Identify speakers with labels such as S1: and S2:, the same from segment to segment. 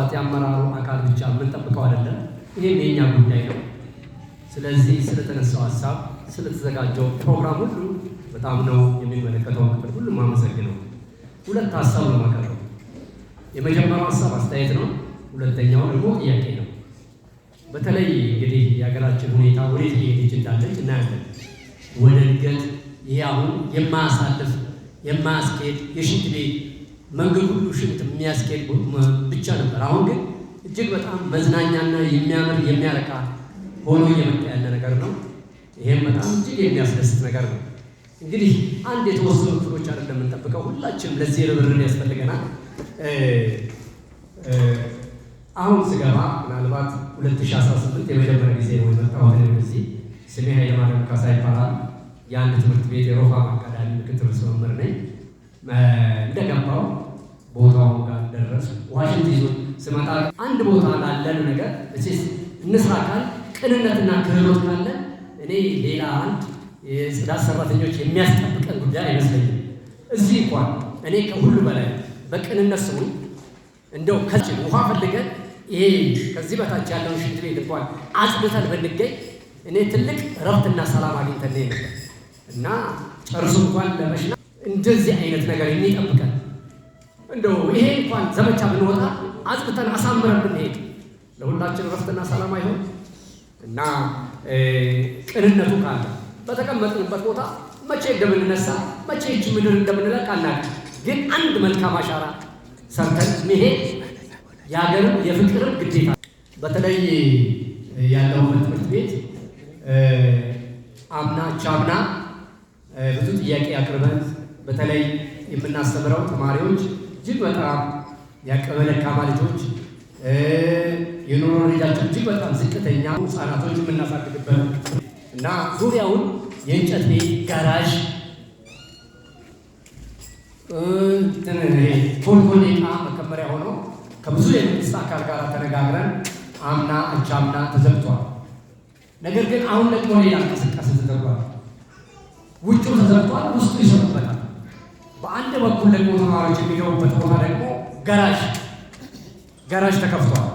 S1: ምናልባት የአመራሩ አካል ብቻ የምንጠብቀው አይደለም። ይህም የእኛ ጉዳይ ነው። ስለዚህ ስለተነሳው ሀሳብ፣ ስለተዘጋጀው ፕሮግራም ሁሉ በጣም ነው የሚመለከተው ክፍል ሁሉም አመሰግነው። ሁለት ሀሳብ ነው የማቀርበው። የመጀመሪያው ሀሳብ አስተያየት ነው። ሁለተኛው ደግሞ ጥያቄ ነው። በተለይ እንግዲህ የሀገራችን ሁኔታ ወዴት እየሄደች እንዳለች እናያለን። ወደ እድገት፣ ይሄ አሁን የማያሳልፍ፣ የማያስኬድ የሽንት ቤት መንገድ ሁሉ ሽንት የሚያስኬድ ብቻ ነበር። አሁን ግን እጅግ በጣም መዝናኛና የሚያምር፣ የሚያረካ ሆኖ እየመጣ ያለ ነገር ነው። ይሄም በጣም እጅግ የሚያስደስት ነገር ነው። እንግዲህ አንድ የተወሰኑ ክፍሎች አይደለም የምንጠብቀው፣ ሁላችንም ለዚህ ርብርብ ያስፈልገናል። አሁን ስገባ ምናልባት 2018 የመጀመሪያ ጊዜ ነው የመጣሁት ወደዚህ። ስሜ ኃይለማርያም ካሳ ይባላል። የአንድ ትምህርት ቤት የሮፋ አካዳሚ ምክትል ርዕሰ መምህር ነኝ። እንደገባው ቦታው ጋር ደረስኩ። ዋሽንት ይዞ ስመጣ አንድ ቦታ ላለን ነገር መቼስ እንስራ ካል፣ ቅንነትና ክህሎት ካለ እኔ ሌላ አንድ የጽዳት ሰራተኞች የሚያስጠብቀን ጉዳይ አይመስለኝም። እዚህ እንኳን እኔ ከሁሉ በላይ በቅንነት ስሙ፣ እንደው ከዚህ ውሃ ፈልገን ይሄ ከዚህ በታች ያለውን ሽንት ቤት እንኳን አጽድተን ብንገኝ እኔ ትልቅ እረፍትና ሰላም አግኝተን ነበር። እና ጨርሶ እንኳን ለመሽና እንደዚህ አይነት ነገር የሚጠብቀን፣ እንደው ይሄ እንኳን ዘመቻ ብንወጣ አጽድተን አሳምረን ብንሄድ ለሁላችን እረፍትና ሰላም አይሆን? እና ቅንነቱ ካለ በተቀመጥንበት ቦታ መቼ እንደምንነሳ፣ መቼ ይህች ምድር እንደምንለቅ አናውቅም። ግን አንድ መልካም አሻራ ሰርተን መሄድ የሀገርም የፍቅርም ግዴታ። በተለይ ያለሁበት ትምህርት ቤት አምና ቻምና ብዙ ጥያቄ አቅርበን፣ በተለይ የምናስተምረው ተማሪዎች እጅግ በጣም የአቅመ ደካማ ልጆች፣ የኑሮ ደረጃቸው እጅግ በጣም ዝቅተኛ ህጻናቶች የምናሳድግበት እና ዙሪያውን የእንጨት ቤት፣ ጋራዥ፣ ኮልኮሌ ዕቃ መከመሪያ ሆኖ ከብዙ የመንግስት አካል ጋር ተነጋግረን አምና አቻምና ተዘግቷል። ነገር ግን አሁን ደግሞ ሌላ እንቅስቃሴ ተደርጓል። ውጭው ተዘግቷል፣ ውስጡ ይሰሩበታል። በአንድ በኩል ደግሞ ተማሪዎች የሚገቡበት ቦታ ደግሞ ጋራዥ ተከፍቷል።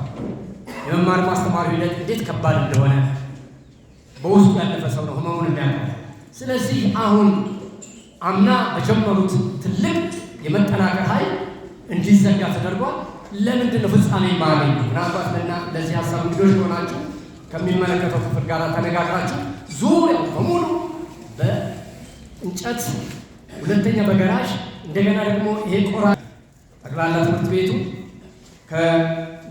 S1: የመማር ማስተማር ሂደት እንዴት ከባድ እንደሆነ በውስጡ ያለፈ ሰው ነው ህመሙን የሚያውቀው። ስለዚህ አሁን አምና በጀመሩት ትልቅ የመጠናከር ኃይል እንዲዘጋ ተደርጓል። ለምንድን ነው ፍጻሜ የማያገኘው? ምናልባት ለዚህ ሀሳብ እንግዶች ከሆናችሁ ከሚመለከተው ክፍል ጋር ተነጋግራችሁ ዙሪያው በሙሉ በእንጨት፣ ሁለተኛ በገራዥ፣ እንደገና ደግሞ ይሄ ቆራ ጠቅላላ ትምህርት ቤቱ ከ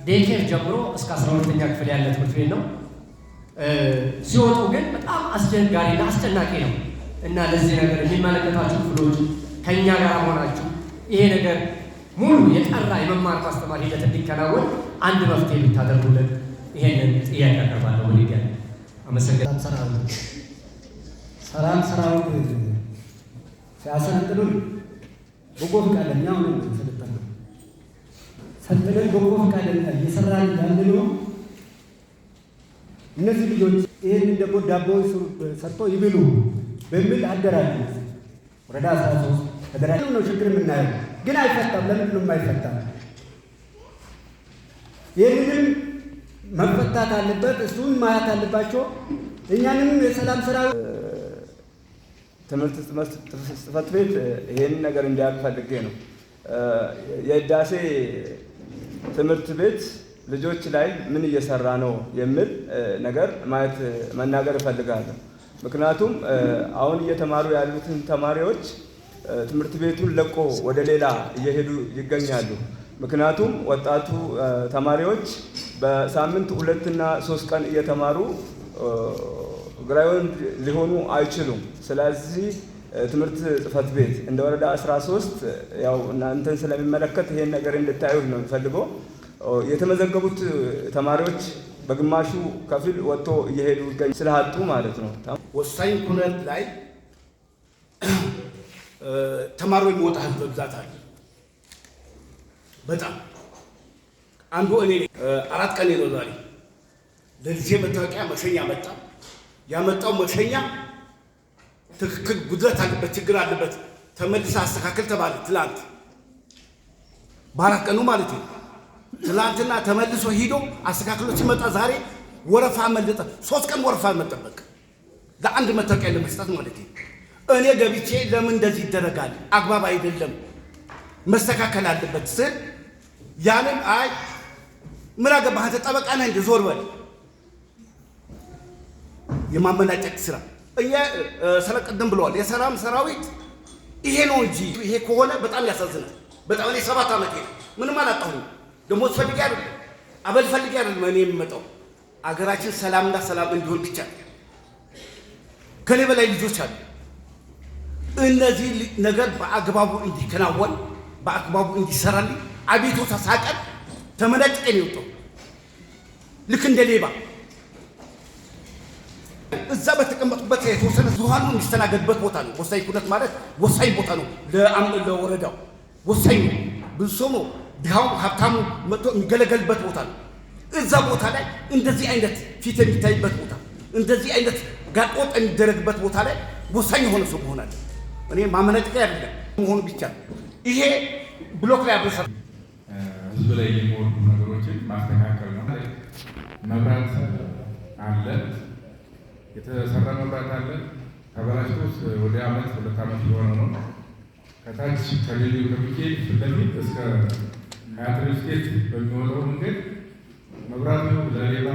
S1: daycare ጀምሮ እስከ 12ኛ ክፍል ያለ ትምህርት ቤት ነው። ሲወጡ ግን በጣም አስቸጋሪና አስጨናቂ ነው። እና ለዚህ ነገር የሚመለከታችሁ ክፍሎች ከእኛ ጋር መሆናችሁ ይሄ ነገር ሙሉ የጠራ የመማር ማስተማር ሂደት እንዲከናወን አንድ መፍትሄ ብታደርጉልን ይሄንን ጥያቄ አቀርባለሁ። ወዲያ አመሰግናለሁ።
S2: ሰራዊት ሰላም ሰራዊት ሲያሰለጥኑን በጎ ፈቃደኛ ሆነን ሰለጠነው። ሰልጥነን በጎ ፈቃደኛ እየሰራን ያለነው እነዚህ ልጆች ይህንን ደግሞ ዳቦ ሰርቶ ይብሉ በሚል አደራጁ። ወረዳ 13 ተደራጅ ነው ችግር የምናየው፣ ግን አይፈታም። ለምንድን ነው የማይፈታም? ይህንንም መፈታት አለበት። እሱን ማየት አለባቸው። እኛንም የሰላም ስራ
S3: ትምህርት ጽሕፈት ቤት ይሄንን ነገር እንዲያውቅ ፈልጌ ነው። የህዳሴ ትምህርት ቤት ልጆች ላይ ምን እየሰራ ነው የሚል ነገር ማየት መናገር እፈልጋለሁ። ምክንያቱም አሁን እየተማሩ ያሉትን ተማሪዎች ትምህርት ቤቱን ለቆ ወደ ሌላ እየሄዱ ይገኛሉ። ምክንያቱም ወጣቱ ተማሪዎች በሳምንት 2ና 3 ቀን እየተማሩ ground ሊሆኑ አይችሉም። ስለዚህ ትምህርት ጽሕፈት ቤት እንደ ወረዳ 13 ያው እናንተን ስለሚመለከት ይሄን ነገር እንድታዩት ነው የሚፈልገው። የተመዘገቡት ተማሪዎች በግማሹ ከፊል ወጥቶ እየሄዱ ይገኛሉ፣ ስላጡ ማለት ነው።
S4: ወሳኝ ኩነት ላይ ተማሮ የሚወጣ ህዝብ በብዛት አለ። በጣም አንዱ እኔ 4 ቀን ነው ዛሬ ለልጄ መታወቂያ መሸኛ መጣ። ያመጣው መሸኛ ትክክል ጉድለት አለበት፣ ችግር አለበት፣ ተመልሰህ አስተካክል ተባለ። ትላንት በ4 ቀኑ ማለት ነው። ትላንትና ተመልሶ ሂዶ አስተካክሎ ሲመጣ ዛሬ ወረፋ መለጠ። 3 ቀን ወረፋ መጠበቅ ለአንድ መታወቂያ ለመስጠት ማለት ነው። እኔ ገብቼ ለምን እንደዚህ ይደረጋል? አግባብ አይደለም፣ መስተካከል አለበት ስል ያንን አይ ምን አገባህ አንተ ጠበቃ ነህ እንደ ዞር በል። የማመናጨቅ ስራ እኛ ስለቀደም ብለዋል። የሰላም ሰራዊት ይሄ ነው እንጂ ይሄ ከሆነ በጣም ያሳዝናል። በጣም እኔ 7 ዓመቴ ነው፣ ምንም አላጣሁም። ደሞዝ ፈልጌ አይደለም፣ አበል ፈልጌ አይደለም። እኔ የምመጣው አገራችን ሰላምና ሰላም እንዲሆን ብቻ። ከኔ በላይ ልጆች አሉ። እነዚህ ነገር በአግባቡ እንዲከናወን፣ በአግባቡ እንዲሰራልኝ አቤቱታ ሳቀርብ ተመናጭቄ ነው የወጣው ልክ እንደ ሌባ። እዛ በተቀመጡበት የተወሰነ ብዙሃኑ የሚስተናገድበት ቦታ ነው። ወሳኝ ኩነት ማለት ወሳኝ ቦታ ነው። ለወረዳው ወሳኝ ነው። ብዙ ሰው ነው፣ ድሃው ሀብታሙ መጥቶ የሚገለገልበት ቦታ ነው። እዛ ቦታ ላይ እንደዚህ አይነት ፊት የሚታይበት ቦታ፣ እንደዚህ አይነት ጋጠወጥ የሚደረግበት ቦታ ላይ ወሳኝ የሆነ ሰው መሆን አለ። እኔ ማመናጨቂያ አይደለም መሆኑ ብቻ ይሄ ብሎክ ላይ አብረን
S5: ህዝብ ላይ የሚወርዱ ነገሮችን ማስተካከል ነው። መብራት አለ፣ የተሰራ መብራት አለ። ተበላሽቶ ወደ አመት 2 ዓመት የሆነው ነው። ከታች ከሌሉ ከሚካኤል ፊት ለፊት እስከ ሀያት ሪል ስቴት በሚወጣው መንገድ መብራቱ ለሌባ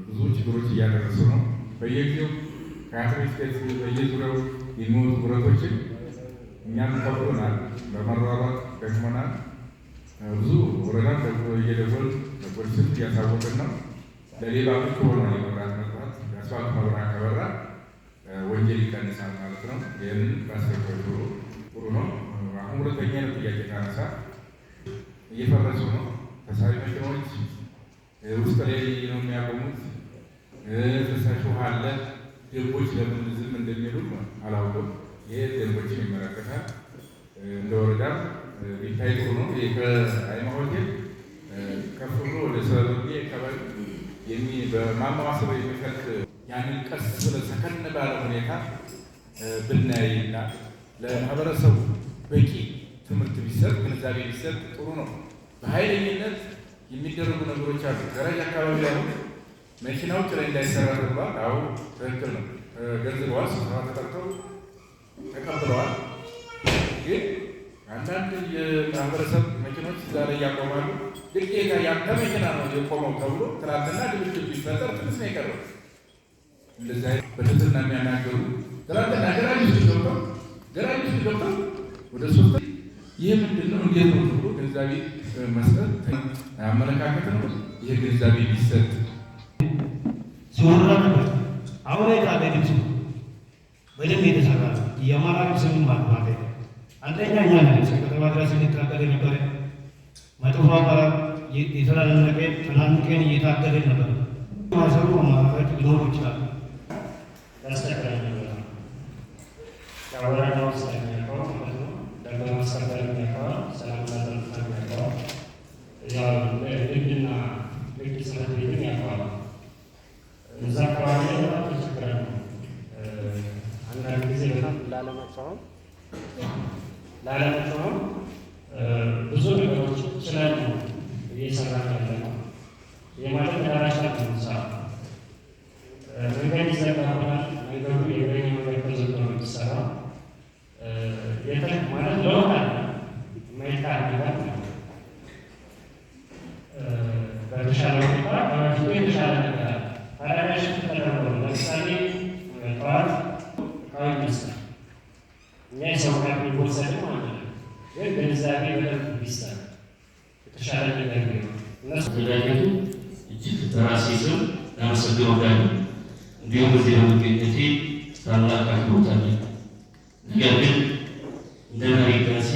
S5: ብዙ ችግሮች እያደረሱ ነው። በየጊዜው ከሀያት ሪል ስቴት በየዙሪያው የሚወጡ ብረቶችን እኛም ከብዶናል፣ በመሯሯጥ ደክሞናል። ብዙ ወረዳም እየደወልን ለፖሊስም እያሳወቅን ነው። ለሌባ ምቹ ሆኗል የመብራት መጥፋት። የአስፋልት መብራት ከበራ ወንጀል ይቀንሳል ማለት ነው። ይህንን ባስቸኳይ ጥሩ ጥሩ ነው። አሁን ሁለተኛ ነው ጥያቄ ታነሳ እየፈረሱ ነው። ተሳቢ መኪናዎች ውስጥ ላይ ነው የሚያቆሙት። ፍሳሽ ውሃ አለ። ደንቦች ለምን ዝም እንደሚሉ አላውቅም። ይሄ ደንቦችን ይመለከታል። እንደ ወረዳም ቢታይ ጥሩ ነው። ይሄ ከአይማ ሆቴል ከፍ ብሎ ወደ ሰበቤ አካባቢ በማማዋ ስር የሚፈልቅ ያንን ቀስ ብለን ሰከን ባለ ሁኔታ ብናይና ለማህበረሰቡ በቂ ትምህርት ቢሰጥ፣ ግንዛቤ ቢሰጥ ጥሩ ነው። በኃይለኝነት የሚደረጉ ነገሮች አሉ። ገራጅ አካባቢ አሁን መኪናዎች ላይ እንዳይሰራ ተብሏል። አዎ ትክክል ነው። ገንዝበዋል። ስብሰባ ተጠርተው ተቀብለዋል። ግን አንዳንድ የማህበረሰብ መኪኖች እዛ ላይ ያቆማሉ። ግዴታ ያንተ መኪና ነው የቆመው ተብሎ ትናንትና ድብድብ ቢፈጠር ትንሽ ነው የቀረው። እንደዚህ አይነት በትህትና የሚያናገሩ ትናንትና ገራጅ ውስጥ ገብተው ወደ ሶስት ይህ ምንድን ነው እንዴት ነው ተብሎ ግንዛቤ መስጠት አመለካከት ነው። ይህ ግንዛቤ ቢሰጥ
S6: ሲወራ ነበር። አሁን የት አለ ልብሱ? በደንብ የተሰራ ነው። የአማራ ልብስ ምን ማለት ነው? አንደኛ እኛ ነን እስከ ከተማ ድረስ ስንታገል የነበረ፣ መጥፎ አመራር የተናነቀ ተናንቀን እየታገልን ነበር። ማሰሩ አመራሮች ሊኖሩ ይችላሉ።
S7: ያስቸግራል ነገር ነው። ያው ወረዳው ስለሚያውቀው ማለት ነው። ደንብ ማስከበር የሚያውቀዋል፣ ሰላምና ጸጥታ የሚያውቀዋል፣ ያው ንግድና ንግድ ጽሕፈት ቤትም ያውቀዋል። እዛ አካባቢ ላይ በጣም ተቸግረን ነው። አንዳንድ ጊዜ በጣም ላለመጮህም ብዙ ነገሮችን ችለን ነው እየሰራን ያለ ነው። የማለት ተደራጅተን ነው የምንሰራው። መንገድ ይዘጋብናል። መንገዱ የእግረኛ መንገድ ተዘግቶ ነው የሚሰራው። ማለት ለውጥ አለ፣ የማይካድ ነገር ነው። በተሻለ ሁኔታ ከበፊቱ የተሻለ ነገር አለ። paradigm shift ተደርጎ ነው። ለምሳሌ ጠዋት እቃው ይነሳል። እኛ የሰው ጋር የሚወሰድም አንችልም፣ ግን ግንዛቤ በደንብ ቢሰራ የተሻለ ነገር ቢሆን እነሱ
S8: አዘጋጀቱ እጅግ በራሴ ስም ላመሰግን እወዳለሁ። እንዲሁም እዚህ በመገኘቴ ታላቅ አክብሮት አለኝ። ነገር ግን እንደ መሪ ራሴ